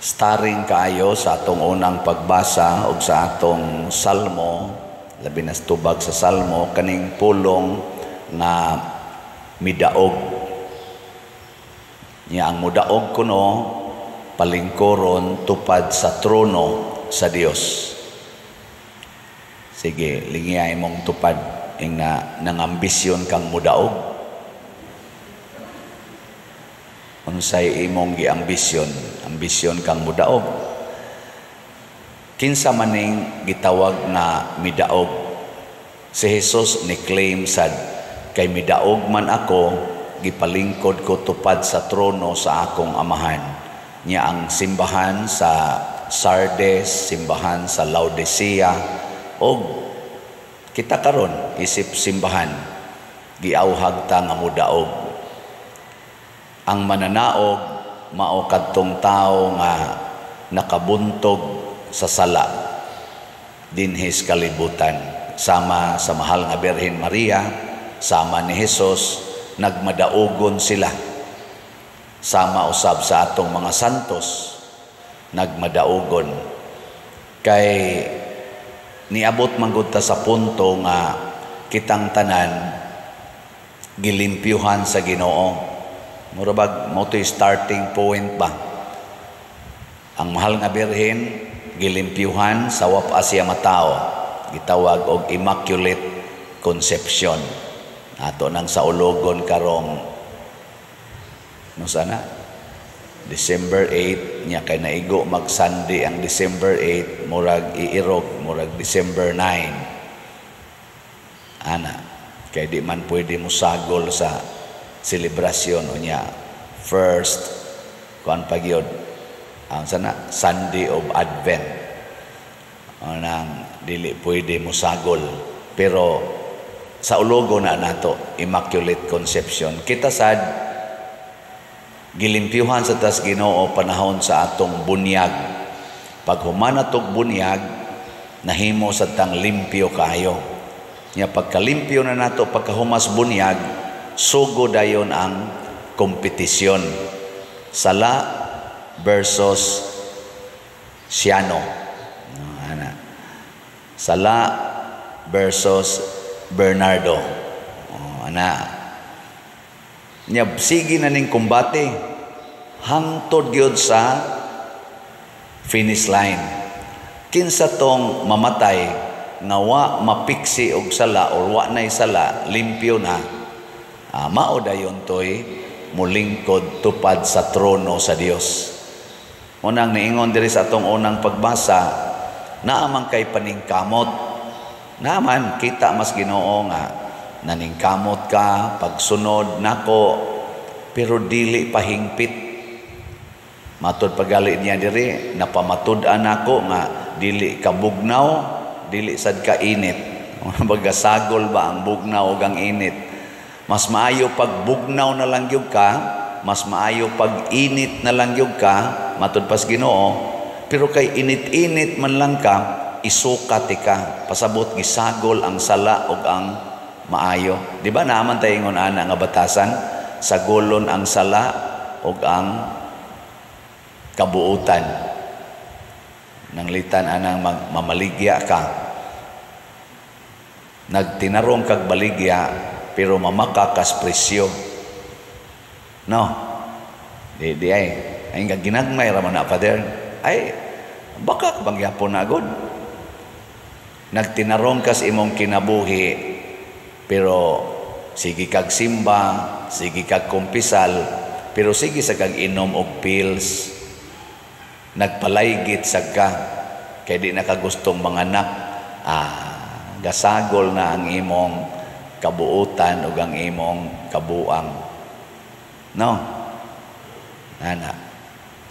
Starring kaayo sa atong unang pagbasa og sa atong salmo, labi na sa tubag sa salmo, kaning pulong nga midaog. Nya ang mudaog kuno palingkuron tupad sa trono sa Dios. Sige, lingiay mong tupad ing na nangambisyon kang mudaog. Unsay imong giambisyon? Ambisyon kang mudaog. Kinsa maning gitawag nga midaog? Si Jesus ni claim sad kay midaog man ako, gipalingkod ko tupad sa trono sa akong amahan. Nya ang simbahan sa Sardes, simbahan sa Laodicea, og kita karon isip simbahan, giawhag ta nga mudaog. Ang mananaog mao kadtong tawo nga nakabuntog sa sala dinhis kalibutan, sama sa mahal nga Birhen Maria, sama ni Jesus, nagmadaogon sila. Sama usab sa atong mga santos, nagmadaogon. Kay niabot man gud ta sa punto nga kitang tanan gilimpyuhan sa Ginoo. Mura bag mao to'y starting point ba? Ang mahal nga Birhen gilimpyuhan sa wa pa siya matao, gitawag og Immaculate Conception. Ato nang saulogon karong no sana December 8 nya, kay naigo mag Sunday ang December 8, murag iirog, murag December 9 ana, kay di man pwede musagol sa selebrasyon. Unya first kuan pa gyud ang sana Sunday of Advent anang dili pwede musagol, pero sa ulogo na nato Immaculate Conception. Kita sad gilimpyuhan sa tas Ginoo panahon sa atong bunyag. Pag human atong bunyag, nahimo sa tang limpyo kaayo. Nya pagkalimpyo na nato pagkahumas bunyag, sugo dayon ang kompetisyon. Sala versus Siano. Ana. Sala versus Bernardo. Oh, ana. Nya sige na ning kumbate hangtod gyud sa finish line. Kinsa tong mamatay nga wa mapiksi og sala or wa nay sala, limpyo na, mao dayon toy mulingkod tupad sa trono sa Dios. Unang niingon diri sa atong unang pagbasa, naa man kay paningkamot. Naaman kita mas Ginoo nga naningkamot ka pagsunod nako, pero dili pahingpit. Matud pagali niya diri, napamatud-an nako nga dili ka bugnaw, dili sad ka init. Baga sagol ba ang bugnaw ug ang init? Mas maayo pag bugnaw na lang gyud ka, mas maayo pag init na lang gyud ka, matud pas Ginoo. Pero kay init-init man lang ka, isukat ka, pasabot gisagol ang sala ug ang maayo. Di ba naaman tayo ingon ana nga batasan, sagolon ang sala ug ang kabuutan. Nanglitan anang mamaligya ka, nagtinarong kag baligya, pero mamaka kas presyo. No? Di, di ay. Ay nga ginagmay ra man na, Father. Ay, baka ka bang yapon na gud. Nagtinarong kas imong kinabuhi, pero sige kag simba, sige kag kumpisal, pero sige sa kag inom og pills. Nagpalaygit sad ka, kay di nakagustong manganak. Gasagol na ang imong kabuutan ug ang imong kabuang. No? Ana.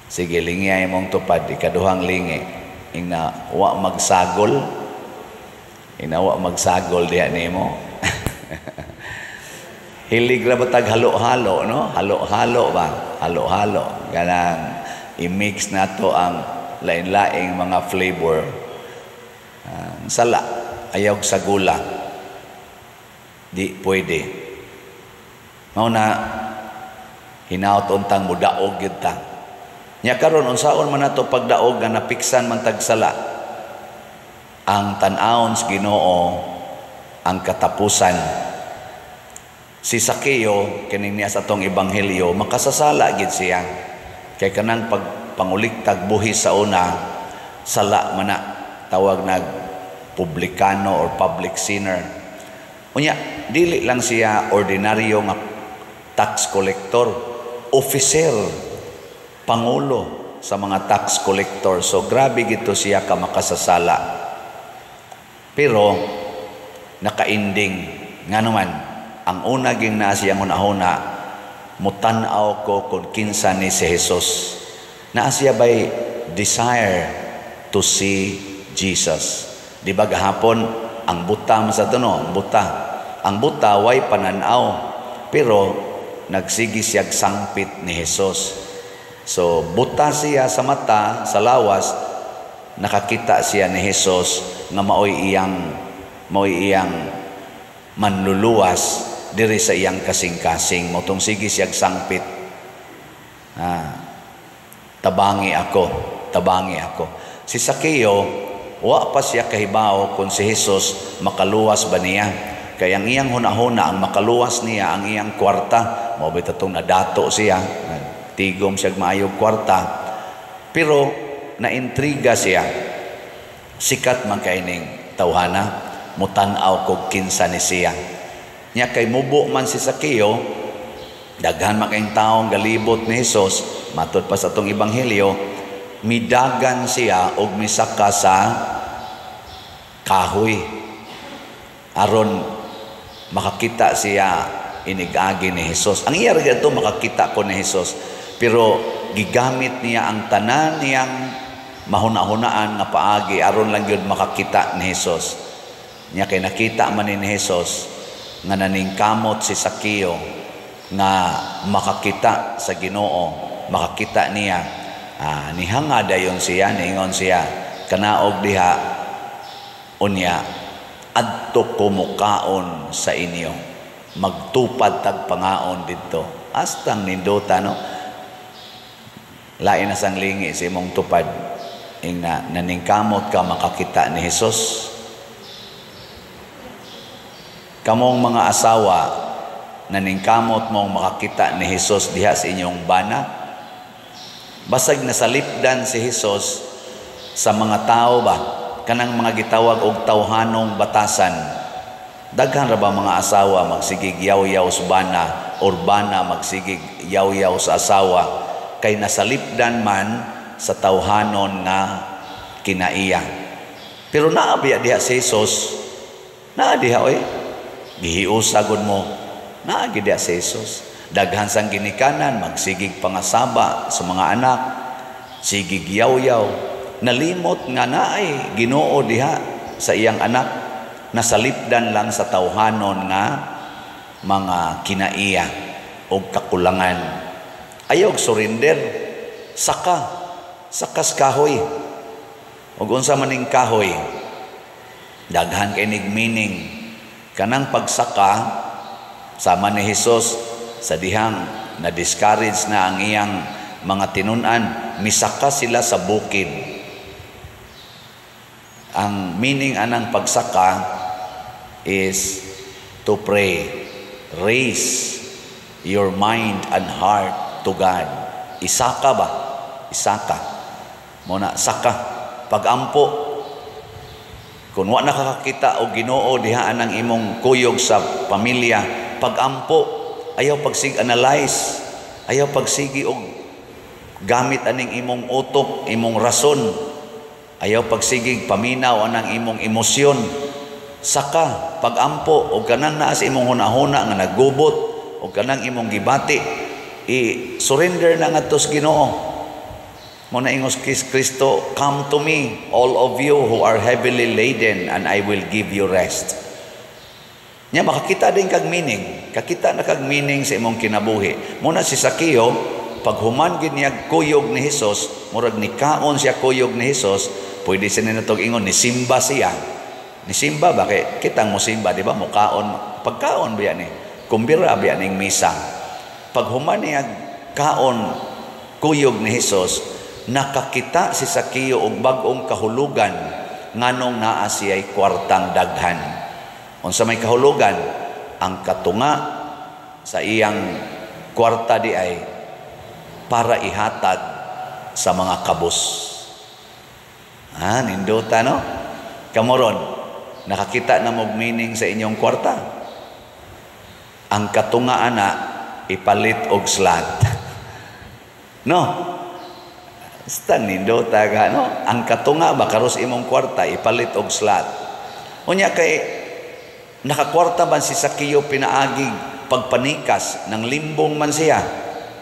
Sige, lingi ay imong tupad, ikaduhang lingi. Ingna wa magsagol. Ingna wa magsagol diha nimo. Hilig ra ba tag halo-halo, no? Halo-halo ba? Halo-halo. Ganang i-mix nato ang lain-laing mga flavor. Sala, ayaw sa gula. Di pwede. Mao na hinaot untang mudaog gyud ta. Nya karon, unsaon man nato pagdaog nga napiksan man tag sala? Ang tan-awon sa Ginoo ang katapusan. Si Sakeo kining niya sa atong ebanghelyo, makasasala gid siya. Kay kanang pag panguliktag buhis sa una, sala man na, tawag nag publikano or public sinner. Unya, dili lang siya ordinaryo nga tax collector, officer, pangulo sa mga tax collector. So grabe gito siya ka makasasala. Pero nakainding nga naman ang una ging naa siyang hunahuna, "Mutan-aw ko kung kinsa ni si Jesus." Naa siya bay desire to see Jesus. Di ba gahapon, ang buta man sa no, ang buta. Ang buta way pananaw, pero nagsigi siya sangpit ni Jesus. So buta siya sa mata, sa lawas, nakakita siya ni Jesus nga maoy iyang manluluwas diri sa iyang kasing-kasing. Mao tong sige siya sangpit. "Ah, tabangi ako, tabangi ako." Si Sakeo, wa pa siya kahibaw kung si Jesus makaluwas ba niya. Kaya ang iyang hunahuna, ang makaluwas niya, ang iyang kwarta. Mao bitaw tong nadato siya, tigom siya maayog kwarta. Pero naintriga siya. Sikat man kay ning tawhana, mutan-aw kog kinsa ni siya. Nya kay mubo man si Sakeo, daghan man kayong taong galibot ni Jesus, matud pa sa atong ebanghelyo, midagan siya og misaka sa kahoy aron makakita siya inigagi ni Jesus. Ang iya ra ito, makakita ko ni Jesus. Pero gigamit niya ang tanan niyang mahuna-hunaan nga paagi aron lang gyud makakita ni Jesus. Nya kay nakita man ni Jesus nga naningkamot si Sakeo nga makakita sa Ginoo, makakita niya. Ah, nihanga dayon siya, niingon siya, "Kanaog diha, unya adto ko mukaon sa inyo. Magtupad tag pangaon didto." Astang nindota, no? Lain na sang lingi sa imong tupad. Ingna, naningkamot ka makakita ni Jesus. Kamong mga asawa, naningkamot mong makakita ni Jesus diha sa inyong bana. Basag nasalipdan si Jesus sa mga tao ba? Kanang mga gitawag og tawhanong batasan. Daghan ra ba mga asawa magsigig yaw-yaw sa bana or bana magsigig yaw-yaw sa asawa kay nasalipdan man sa tawhanon nga kinaiya? Pero naa biya diha si Jesus? Naa diha oy. Gihiusa gud mo. Naa gid diha si Jesus. Daghan sang ginikanan magsigig pangasaba sa mga anak, sigig yaw-yaw, nalimot nga naay Ginoo diha sa iyang anak, nasalipdan lang sa tawhanon nga mga kinaiya o kakulangan. Ayaw surrender. Saka, sakas kahoy. Ug unsa man ning kahoy? Daghan kay nig meaning. Kanang pagsaka sama ni Jesus sa dihang na discourage na ang iyang mga tinun-an, misaka sila sa bukid. Ang meaning anang pagsaka is to pray. Raise your mind and heart to God. Isaka ba? Isaka. Mao na, saka. Pagampo. Kung wa nakakakita og Ginoo diha ang imong kuyog sa pamilya, pagampo, ayaw pagsig analyze, ayaw pagsigi og gamit aning imong utok, imong rason. Ayaw pagsigig paminaw anang imong emosyon. Saka pagampo og kanang naa sa imong hunahuna nga nagubot og kanang imong gibati, i-surrender na ngadto sa Ginoo. Mao na ingos Kristo, "Come to me, all of you who are heavily laden, and I will give you rest." Nya makakita din kag meaning, kakita na kag meaning sa imong kinabuhi. Mao na si Sakeo, paghuman gid niya kuyog ni Hesus, murag nikaon siya kuyog ni Hesus, pwede siya natog ingon ni simba siya. Ni simba ba kay kitang mo simba, di ba? Mukaon, pagkaon ba ni? Kumbira ba ning misa? Paghuman niya kaon kuyog ni Hesus, nakakita si Sakeo og bag-ong kahulugan nganong naa siya'y kwartang daghan. Unsa may kahulugan? Ang katunga sa iyang kwarta di ay para ihatag sa mga kabus. Ah, nindota, no? Kamoron, nakakita na mo meaning sa inyong kwarta. Ang katunga ana ipalit og slot. No? Basta nindota ka, no? Ang katunga ba karos imong kwarta ipalit og slot. Unya kay nakakwarta man si Sakeo pinaagi pagpanikas ng limbong man siya.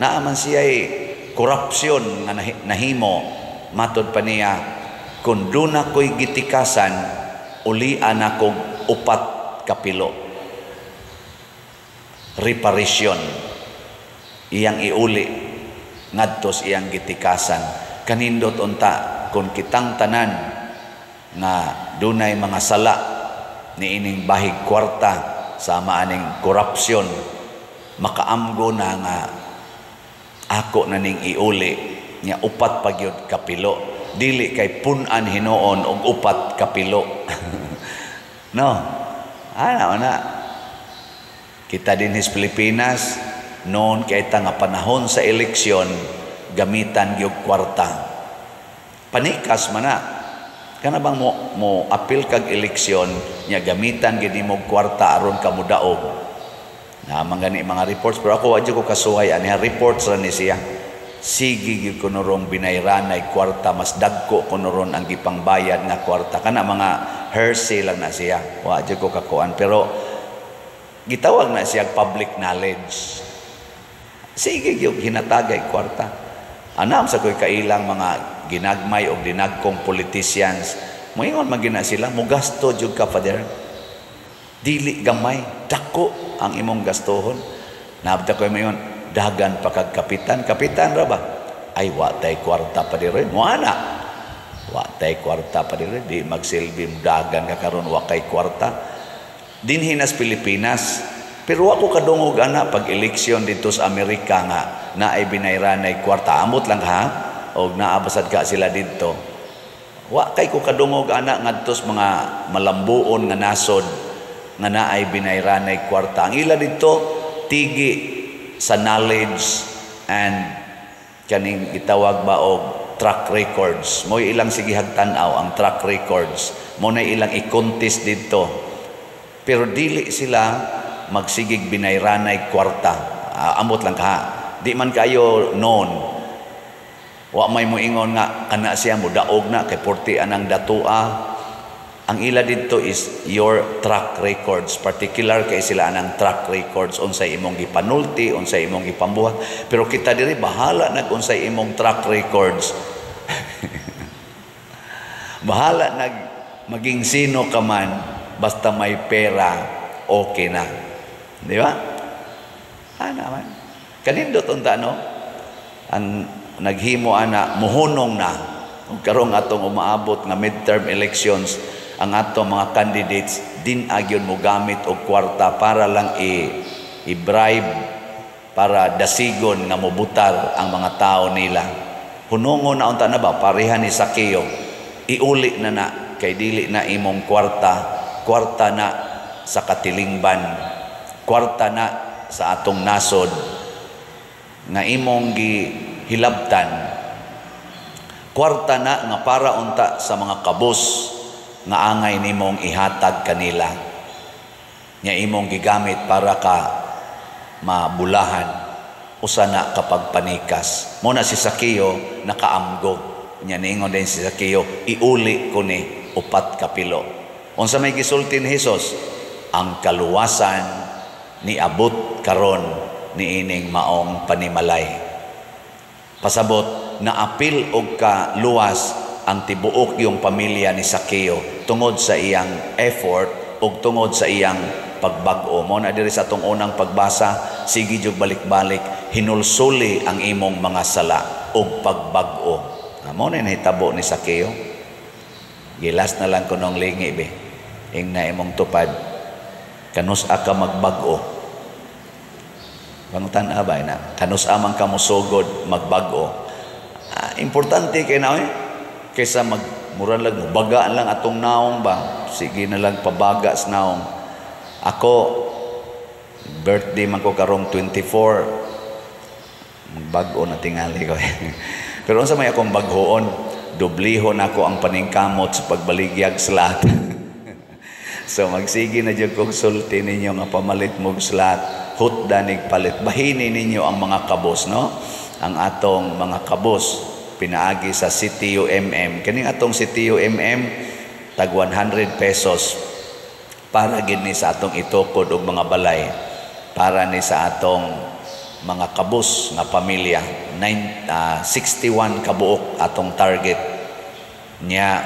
Naa man siya korupsyon nga nahimo, matod pa niya, "Kung duna ko'y gitikasan, ulian akong upat kapilo." Reparation iyang iuli ngadto sa iyang gitikasan. Kanindot unta kung kitang tanan nga dunay mga sala niining bahig kwarta sama aning korupsyon, makaamgo na nga ako na ning iuli nya upat pa gyud kapilo, dili kay pun-an hinuon og upat kapilo, no? Ana na kita din sa Pilipinas noon kay ta nga panahon sa eleksyon, gamitan gyud kwarta, panikas man na. Kana bang mo apil kag eleksyon nya gamitan gyud nimo kwarta aron ka modaog. Na man gani mga reports, pero ako wa ko kasuhay ani, reports ra ni siya. Sige gyud kuno rong binayranay kwarta, mas dagko kuno ron ang gipangbayad nga kwarta. Kana mga hearsay lang na siya, wa jud ko kakuan, pero gitawag na siya public knowledge. Sige gyud hinatagay kwarta. Anam sa ko'y kailang mga ginagmay o dinagkong politicians, moingon man gina sila, "Mugasto jud ka, Father, dili gamay, dako ang imong gastohon." Nabda ko moingon, "Dagan pa kag kapitan." "Kapitan ra ba? Ay, wa tay kwarta pa diri." Mo ana, "Wa tay kwarta pa diri." Di magsilbi dagan ka karon, wa kay kwarta. Dinhi nas Pilipinas, pero ako kadungog ana pag eleksyon dito sa Amerika nga naay binayranay kwarta. Amot lang ha, og naabasad ka sila didto. Wa kay ko kadungog ana ngadto sa mga malambuon nga nasod nga naay binayranay kwarta. Ang ila didto tigi sa knowledge and kaning gitawag ba og track records. Mo ilang sigihag tan-aw ang track records. Mo na ilang i-contest didto. Pero dili sila magsigig binayranay kwarta. Amot lang ka. Di man kayo known. Wa may moingon nga kana siya modaog na kay porti anang datua. Ang ila didto is your track records. Particular kay sila anang track records, unsay imong gipanulti, unsay imong gipambuhat. Pero kita diri, bahala nag unsay imong track records. Bahala nag maging sino ka man, basta may pera, okay na. Di ba? Ana man. Kanindot unta, no? Ang naghimo ana muhunong na. Ug karong atong umaabot nga midterm elections, ang atong mga candidates din agyon mo gamit og kwarta para lang i-bribe, para dasigon nga mobutar ang mga tao nila. Hunongon na unta na ba, pareha ni Sakeo, iuli na na kay dili na imong kwarta, kwarta na sa katilingban, kwarta na sa atong nasod nga imong gihilabtan, kwarta na nga para unta sa mga kabus nga angay nimong ihatag kanila, nya imong gigamit para ka mabulahan. Usa na kapag panikas. Mo na si Sakeo nakaamgo nya, niingon din si Sakeo, "Iuli ko ni upat kapilo." Unsa may gisulti ni Hesus? "Ang kaluwasan niabot karon niining maong panimalay." Pasabot, naapil og kaluwas ang tibuok yung pamilya ni Sakeo tungod sa iyang effort ug tungod sa iyang pagbag-o. Mo na diri sa atong unang pagbasa, sige jug balik-balik, "Hinulsuli ang imong mga sala ug pagbag-o." Mo na nahitabo ni Sakeo. Gilas na lang kunong lingi be. Ing na imong tupad. Kanus-a ka magbag-o? Pangutan-a ba na? Kanus-a man ka mosugod magbag-o? Na importante kay na, eh. Kaysa mag mura lang baga lang atong naong ba. Sige na lang pabaga sa naong. Ako, birthday man ko karong 24. Bag-o na tingali ko. Pero unsa may akong bag-oon, dublihon ako ang paningkamot sa pagbaligyag slat. So magsige na jud kog sulti ninyo nga pamalit mo slat, hutda nig palit. Bahini ninyo ang mga kabos, no? Ang atong mga kabos pinaagi sa CTUMM. Kining atong CTUMM, tag 100 pesos, para gid ni sa atong itukod og mga balay para ni sa atong mga kabus nga pamilya. 9, 61 kabuok atong target nya.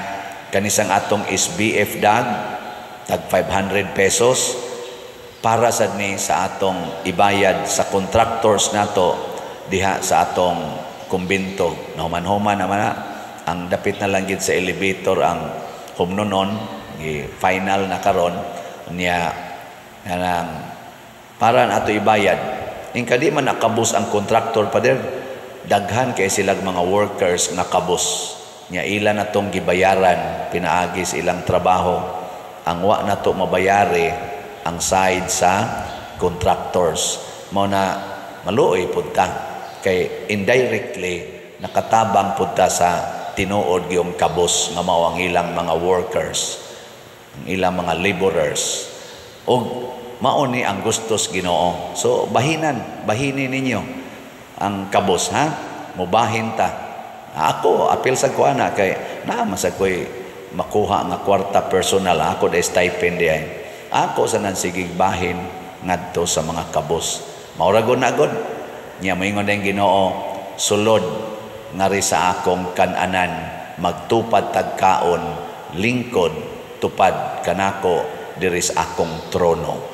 Kanisang atong SBF dag, tag 500 pesos, para sad ni sa atong ibayad sa contractors nato diha sa atong kumbento. Nahuman-human naman na ang dapit na lang gid sa elevator ang humnonon, gi final na karon niya, kanang para na ato ibayad. Ingka di man nakabos ang contractor, pader, daghan kay silag mga workers nga kabos nya, ila na tong gibayaran pinaagi sa ilang trabaho. Ang wa na to mabayari ang side sa contractors. Mao na maluoy pud ta kay indirectly nakatabang pud ta sa tinuod gyung kabos nga mao ang ilang mga workers, ang ilang mga laborers, ug mao ni ang gustos Ginoo. So bahinan, bahini ninyo ang kabos, ha. Mubahin ta. Ako, apil sa ko ana kay naa man sa ko'y makuha nga kwarta personal ako da stipend di ay. Ako sa nan sigig bahin ngadto sa mga kabos. Mao ra gud na gud. Nya moingon din Ginoo, sulod ngari sa akong kananan, magtupad tagkaon, lingkod tupad kanako diri sa akong trono.